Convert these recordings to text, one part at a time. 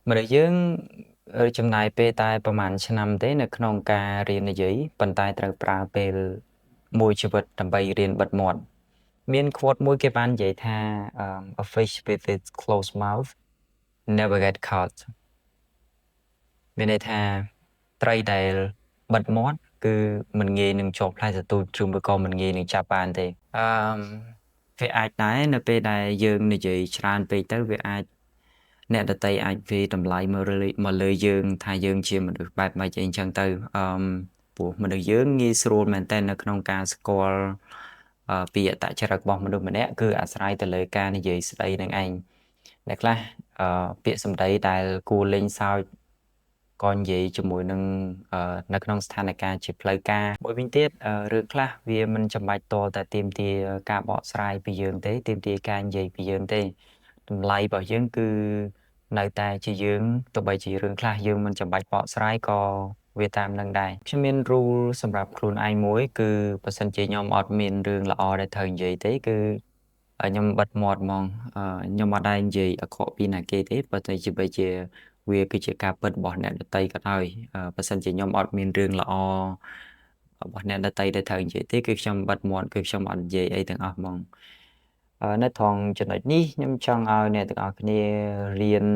មនុស្សយើងចំណាយពេលតែប្រហែលឆ្នាំទេនៅក្នុងការរៀននិយាយប៉ុន្តែត្រូវប្រើពេលមួយជីវិតដើម្បីរៀនបិទមាត់មាន quote មួយគេបាននិយាយថា "A fish with its closed mouth never get caught." មានន័យថាត្រីដែលបិទមាត់គឺមិនងាយនឹងជាប់ផ្លែសន្ទូចឬមួយក៏មិនងាយនឹងចាប់បានទេអឺវាអាចដែរនៅពេលដែលយើងនិយាយច្រើនពេកទៅវាអាចអ្នកដទៃអាចវាយតម្លៃមកលើយើងថាយើងជាមនុស្សបែបម៉េចអីចឹងទៅអឺព្រោះមនុស្សយើងងាយស្រួលមែនទែននៅក្នុងការស្គាល់ពីអត្តចរិតរបស់មនុស្សម្នាក់គឺអាស្រ័យទៅលើការនិយាយស្ដីនឹងឯងអ្នកខ្លះពាក្យសម្ដីដែលគួរលេងសើចក៏និយាយជាមួយនឹងនៅក្នុងស្ថានភាពជាផ្លូវការមួយវិញទៀតរឿងខ្លះវាមិនចាំបាច់ទាល់តែទាមទារការបកស្រាយពីយើងទេទាមទារការនិយាយពីយើងទេតម្លៃរបស់យើងគឺនៅតែជាយើងទោះបីជារឿងខ្លះយើងមិនចាំបាច់បកស្រាយក៏វាតាមនឹងដែរខ្ញុំមាន rule សម្រាប់ខ្លួនឯងមួយគឺបើសិនជាខ្ញុំអត់មានរឿងល្អដែលត្រូវនិយាយទេគឺខ្ញុំបិទមាត់ហ្មងខ្ញុំអត់ដែលនិយាយអាក្រក់ពីណាគេទេបើតែជាបីជាវាគឺជាការពិតរបស់អ្នកដទៃក៏ដោយបើសិនជាខ្ញុំអត់មានរឿងល្អរបស់អ្នកដទៃដែលត្រូវនិយាយទេគឺខ្ញុំបិទមាត់គឺខ្ញុំអត់និយាយអីទាំងអស់ហ្មងនៅត្រង់ចំណុចនេះខ្ញុំចង់ឲ្យអ្នកទាំងអស់គ្នារៀន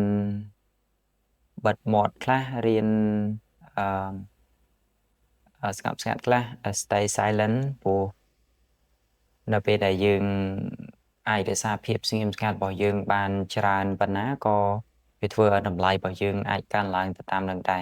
បិទមាត់ខ្លះរៀនអឺស្ងប់ស្ងាត់ខ្លះ stay silent ព្រោះនៅពេលដែលយើងអាចរក្សាភាពស្ងៀមស្ងាត់របស់យើងបានច្រើនប៉ុណ្ណាក៏វាធ្វើឲ្យតម្លៃរបស់យើងអាចកើនឡើងទៅតាមនឹងដែរ។